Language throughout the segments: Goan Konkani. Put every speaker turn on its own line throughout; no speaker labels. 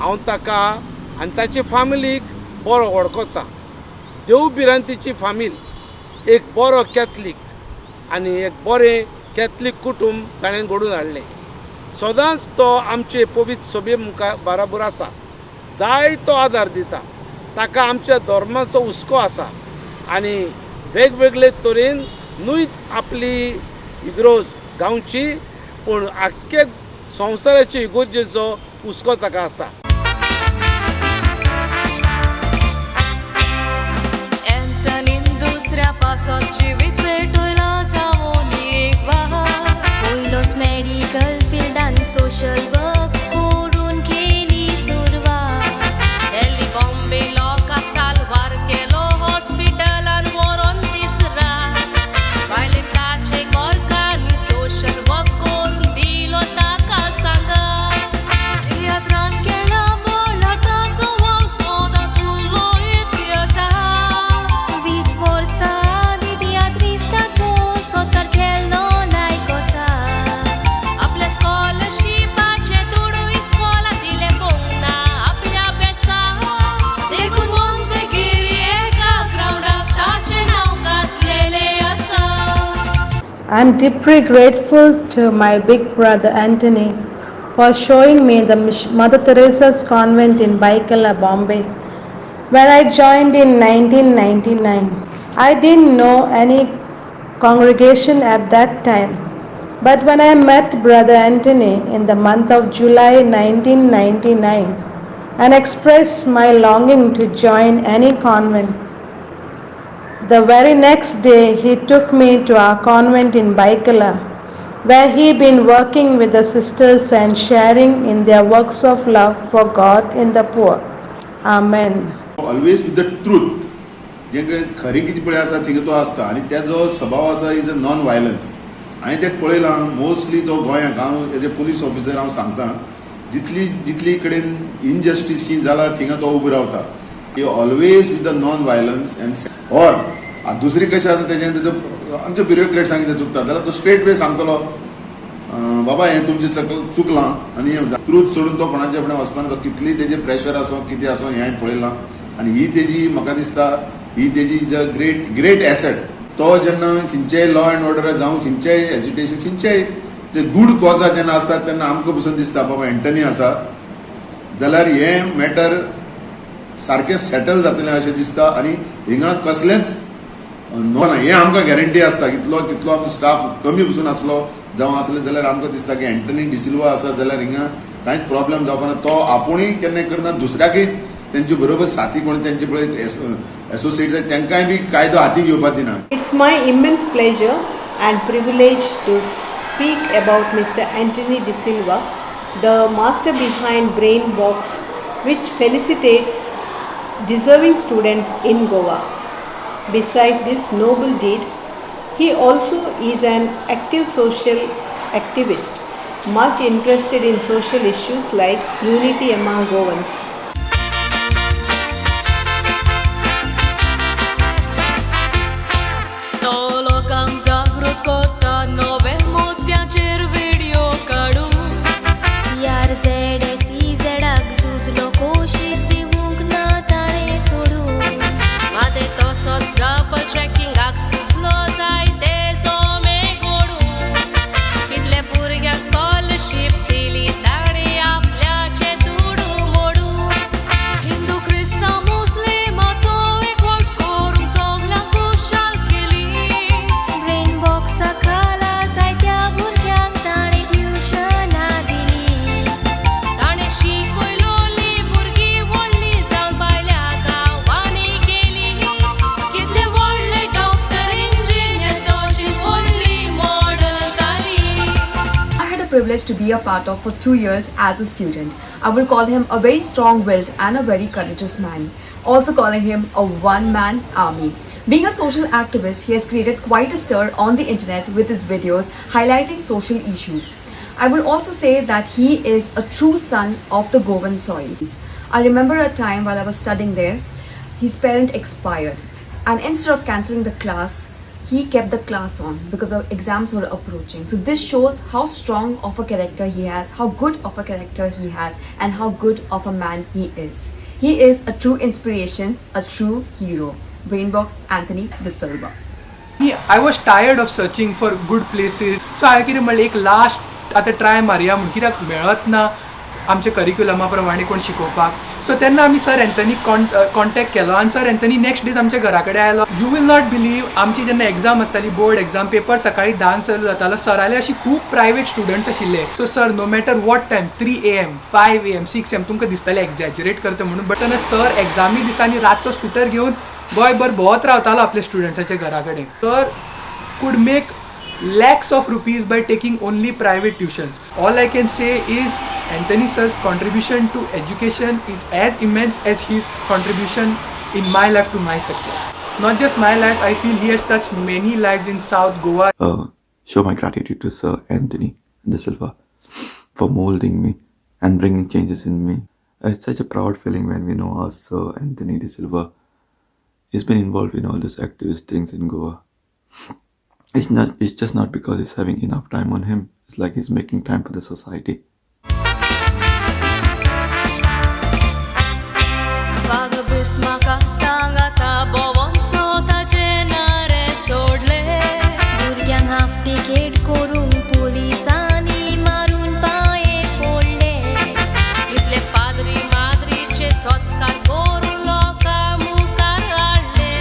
हांव ताका आनी ताचे फामिलीक बरो वळखता. देव भिरांतीची फामील, एक बरो कॅथलीक आनी एक बरें कॅथलीक कुटूंब ताणें घडोवन हाडलें. सदांच तो आमचे पवित्र सभे मुखार बराबर आसा, जायतो आदार दिता. ताका आमच्या धर्माचो हुस्को आसा आनी वेगवेगळे तरेन न्हूच आपली इगर्ज गांवची पूण आख्खे संवसाराची इगर्जेचो हुस्को ताका आसा.
एंथनीन दुसऱ्या पासत जिवीत पेटयलां जावन एक वार.
पयलोच मेडिकल फिल्डान सोशल वर्क करून केली सुरवात.
दिल्ली बॉम्बे लोकांक साल्वार केलो हॉस्पिटलान व्हरोन दीस रात. बायले ताचे घरकान्नी सोशल वर्क करून दिलो ताका सांगात. तियात्रान केला म्हणल्यार ताचो वावर सदांच उरलो इतिहासात.
20 वर्सां आदीं तियात्रिस्टाचो सोतार केल्लो लायक आसा.
आपल्या स्कॉलरशिपाचे दुडू इस्कोलाक दिले पोंग ना आपल्या बेसाक. देखून मोंतेगिरी एका ग्रावंडाक ताचें नांव घातलेलें आसा.
I am deeply grateful to my big brother Anthony for showing me the Mother Teresa's convent in Byculla, Bombay, where I joined in 1999. I didn't know any congregation at that time, but when I met Brother Anthony in the month of July 1999 and expressed my longing to join any convent, the very next day he took me to our convent in Byculla, where he been working with the sisters and sharing in their works of love for God in the poor. Amen.
Always with the truth, जे कडेन खरें कितें पळय आसा थिंगा तो आसता आनी तेजो स्वभाव आसा is a non violence. हांवें तें पळयलां मोस्टली तो गोंयांक हांव एज ए पुलीस ऑफिसर हांव सांगता, जितली जितली कडेन इनजस्टीस कितें जाला थिंगा तो उबो रावता. He always with the non violence and or दुसरी कशें आसा तेजें तेजो आमचे ब्युरोक्रेट्सांक कितें चुकता जाल्यार तो स्ट्रेट वे सांगतलो, बाबा हें तुमचें चुकलां आनी ट्रूथ सोडून तो कोणाच्या फुडें वचपाना. तो कितली तेजें प्रेशर आसूं कितें आसूं हें हांवें पळयलां आनी ही तेजी म्हाका दिसता ही तेजी is a great great asset. तो जेन्ना खंयचेय लॉ एंड ऑर्डर जावं खंयचेय एजिटेशन खंयचेय ते गूड कॉजा जेन्ना आसता तेन्ना आमकां पसून दिसता बाबा एंटनी आसा जाल्यार हें मॅटर सारकें सेटल जातलें अशें दिसता आनी हिंगा कसलेंच नो ना हें आमकां गॅरंटी आसता. कितलो कितलो आमचो स्टाफ कमी पसून आसलो जावं आसले जाल्यार आमकां दिसता की एंटनी डिसिल्वा आसा जाल्यार हिंगा कांयच प्रॉब्लम जावपाना. तो आपुणूय केन्ना करना, दुसऱ्याकय तेंचे बरोबर साथी कोण तेंचे पळय एसोसिएट जाय तांकांय बी कायदो हाती घेवपाक दिना.
It's my immense pleasure and privilege to speak about Mr. Anthony De Silva, the master behind Brain Box, which felicitates deserving students in Goa. Besides this noble deed, he also is an active social activist, much interested in social issues like unity among Goans.
तो लोकांक जागृत करता नवे मुद्द्यांचेर व्हिडियो काडून.
सी आर झेड सी झेडाक झुजलो कोशीश दिवंक ना ताणें सोडून.
माते तसोच रावपल ट्रॅकिंगाक सुचलो जायते जोमे गोडून. कितले भुरग्यांक स्कॉलरशीप दिली ताणें आपल्याचे दुडू मोडून. हिंदू क्रिस्तांव मुस्लिमाचो एकवट करूंक सगल्यांक खुशाल केली.
ब्रेन बॉक्सा खाला जायत्या भुरग्यांक ताणें ट्युशनां दिली.
ताणें शिकयलोली भुरगीं व्हडली जावन भायल्या गांवांनी गेली. कितले व्हडले डॉक्टर इंजिनियर तशीच व्हडली मॉडल जाली.
I had a privilege to be a part of for 2 years as a student. I will call him a very strong willed and a very courageous man. Also calling him a one man army. Being a social activist, he has created quite a stir on the internet with his videos highlighting social issues. I will also say that he is a true son of the Goan soil. I remember a time while I was studying there, his parent expired, and instead of cancelling the class, he kept the class on because the exams were approaching. So this shows how strong of a character he has, how good of a character he has, and how good of a man he is. He is a true inspiration, a true hero. Brainbox Anthony De Silva.
I was tired of searching for good places, so हांवें कितें म्हणलें, एक लास्ट आतां ट्राय मारया म्हूण, कित्याक मेळत ना आमच्या करिक्युलमा प्रमाणे कोण शिकोवपाक. सो तेन्ना आमी सर एन्थनीक कॉन्टेक्ट केलो आनी सर एन्थनी नेक्स्ट दीस आमच्या घरा कडेन आयलो. You will not believe, आमची जेन्ना एग्जाम आसताली, बोर्ड एग्जाम, पेपर सकाळी 10क चालू जातालो, सराले अशी खूब प्रायवेट स्टुडंट्स आशिल्ले. So sir, no matter what time, 3 a.m., 5 a.m., 6 a.m., तुमकां दिसतालें एक्झॅजरेट करता म्हणून, बट तेन्ना सर एग्जामी दिसांनी रातचो स्कुटर घेवन गोंयभर भोंवत रावतालो आपल्या स्टुडंट्साच्या घरा कडेन. Sir could make lakhs of rupees by taking only private tuitions. All I can say is Anthony sir's contribution to education is as immense as his contribution in my life to my success. Not just my life, I feel he has touched many lives in South Goa.
Show my gratitude to Sir Anthony De Silva for molding me and bringing changes in me. It's such a proud feeling when we know our Sir Anthony De Silva. He's been involved in all these activist things in Goa. It's not. It's just not because he's having enough time on him. It's like he's making time for the society.
वाग बिस्माका सांगाता भोंवोन सोताचे नारे सोडले.
भुरग्यांक हाफ टिकेट करूंक पुलिसांनी मारून पांये फोडले.
इतले पाद्री माद्रीचे सत्कार करून लोकां मुखार हाडले,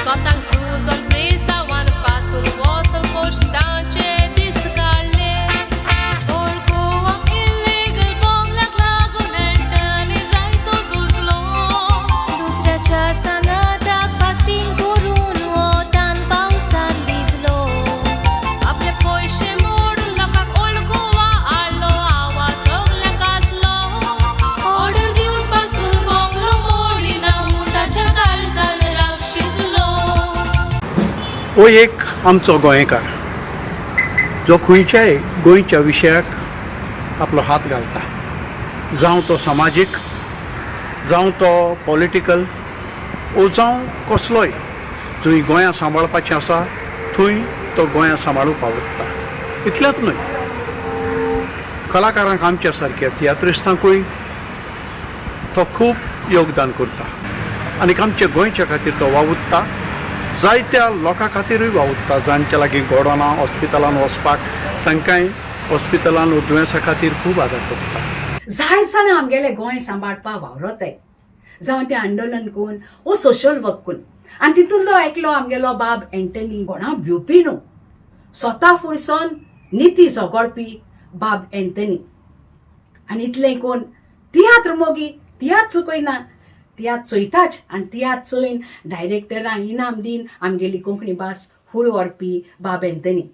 स्वताक सुजोन प्रेसावान पासून वचोन कश्टांचे दीस काडले. ओल्ड गोवा इल्लीगल बोंगल्याक लागून एंटनी जायतो सुजलो.
दुसऱ्याच्या सांगाताक फास्टींग करून वतान पावसान भिजलो.
आपले पयशे मोडून लोकांक ओल्ड गोवा हाडलो, आवाज सगल्यांक आसलो. ऑर्डर दिवन पासून बोंगलो मोडिना म्हूण ताच्या काळजान राग शिजलो.
हो एक आमचो गोंयकार जो खंयच्याय गोंयच्या विशयाक आपलो हात घालता, जावं तो समाजीक, जावं तो पॉलिटिकल ओ जावं कसलोय, जंय गोंयां सांबाळपाचें आसा थंय तो गोंयां सांबाळूंक पावता. इतलेंच न्हय, कलाकारांक, आमच्या सारक्या तियात्रिस्तांकूय तो खूब योगदान करता आनी आमच्या गोंयच्या खातीर तो वावुरता. जायत्या लोकां खातीरूय वावुरता, जांच्या लागीं घोडो ना हॉस्पिटलान वचपाक, तांकांय हॉस्पिटलान दुयेंसा खातीर खूब आदार करता.
जाय जाणां आमगेलें गोंय सांबाळपाक वावरताय, जावं तें आंदोलन करून वो सोशल वर्क करून. आनी तितूंतलो एकलो आमगेलो बाब एंटनी, कोणा भिवपी न्हू, स्वता फुडसून निती झगडपी बाब एंटनी. आनी इतलें कोण तियात्र मोगी तियात्र चुकयना, तियात्र चोयताच आनी तियात्र चोयन डायरेक्टरांक इनाम दीन आमगेली कोंकणी भास फुडें व्हरपी बाब एंथनी,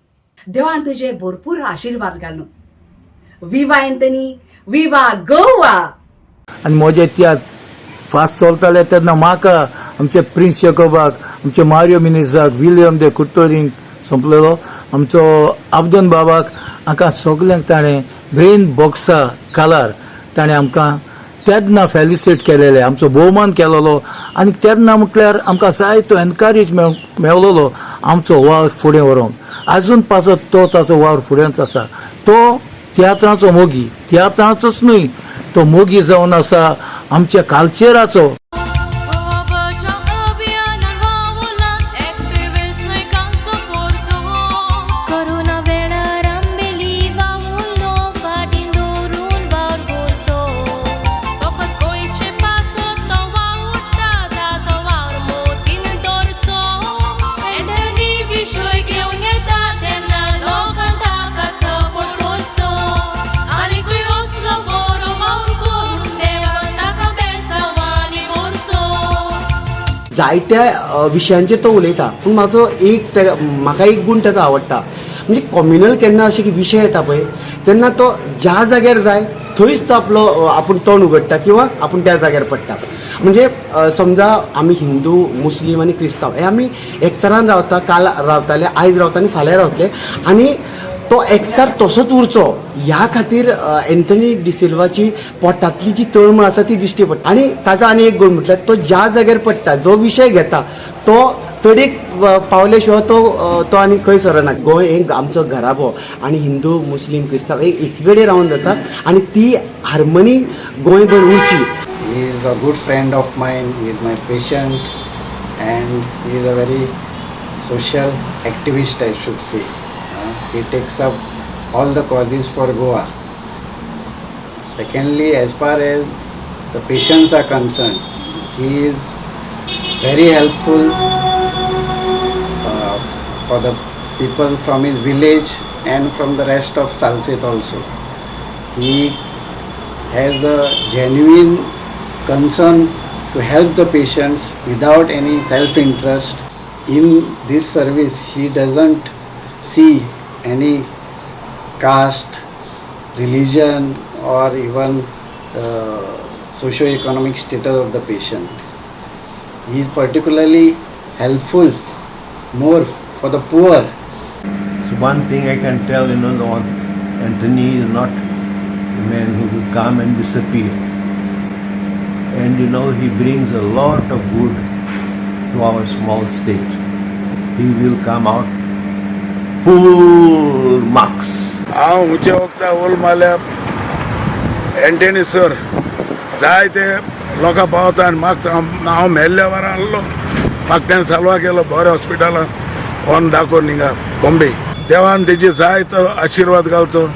देवान तुजे भरपूर आशिर्वाद घालूं. विवा एंथनी, विवा गोवा!
आनी म्हजे तियात्र फास्ट चलताले तेन्ना म्हाका आमचे प्रिन्स जेकोबाक, आमचे मारियो मिनिसाक, विलियम दे कुर्तोरींक सोंपलेलो, आमचो अब्दुल बाबाक, हांकां सगल्यांक ताणें ब्रेन बॉक्सा कालार ताणें आमकां तेन्ना फेलिसिट केलेले, आमचो भोवमान केलेलो. आनी तेन्ना म्हटल्यार आमकां जायतो एनकरेज मेवलेलो आमचो वावर फुडें व्हरूंक. आजून पासत तो ताचो वावर फुडेंच आसा. तो तियात्राचो मोगी, तियात्राचोच न्हय, तो मोगी जावन आसा आमच्या कल्चराचो.
गोवा बचाव अभियानान वावुरला, एक्टिविस्ट न्हय कालचो पोरचो.
कोरोना वेळार आंबेली वावुरलो, फाटीं दवरून वावर करचो.
फकत गोंयचे पासत तो वावुरता, ताचो वावर मोतीन दवरचो. एंटनी विशय घेवन येता तेन्ना लोकान ताका सपोर्ट करचो. आनीकूय असलो बरो वावर करून देवान ताका बेसांवांनी भरचो.
जायत्या विशयांचेर तो उलयता, पूण म्हाजो एक म्हाका एक गूण ताचो आवडटा, म्हणजे कॉम्युनल केन्ना अशें की विशय येता पळय तेन्ना तो ज्या जाग्यार जाय थंयच तो आपलो आपूण तोंड उगडटा किंवा आपूण त्या जाग्यार पडटा. म्हणजे समजा आमी हिंदू, मुस्लीम आनी क्रिस्तांव हे आमी एकचारान रावता, काल रावताले, आयज रावता आनी फाल्यां रावतले. आनी तो एकचार तसोच उरचो ह्या खातीर एंथनी डिसिल्वाची पोटांतली जी तळमळ आसा ती दिश्टी पडटा. आनी ताजो आनी एक गूण म्हटल्यार तो ज्या जाग्यार पडटा, जो विशय घेता तो तडीक पावले शिवाय तो तो आनी खंय सरना. गोंय हे आमचो घराबो आनी हिंदू मुस्लीम क्रिस्तांव हे एकी कडेन रावन जाता आनी ती हार्मनी गोंयभर उरची.
He is a good friend of mine, he is my patient, and he is a very social activist, I should say. He takes up all the causes for Goa. Secondly, as far as the patients are concerned, he is very helpful for the people from his village and from the rest of Salcete also. He has a genuine concern to help the patients without any self-interest. In this service, he doesn't see any caste, religion, or even socio-economic status of the patient. He is particularly helpful more for the poor.
So one thing I can tell, the Anthony is not a man who will come and disappear. And he brings a lot of good to our small state. He will come out full marks.
हांव उंचे वखदां ओल्ड माल्या एंटनी सर जायते लोकां पावता आनी म्हाका हांव मेल्ल्या वारा आहलो, म्हाका तेणें साल्वा केलो बऱ्या हॉस्पिटलान व्हरोन दाखोवन हिंगा बॉम्बे. देवान तेजी जायतो आशिर्वाद घालचो.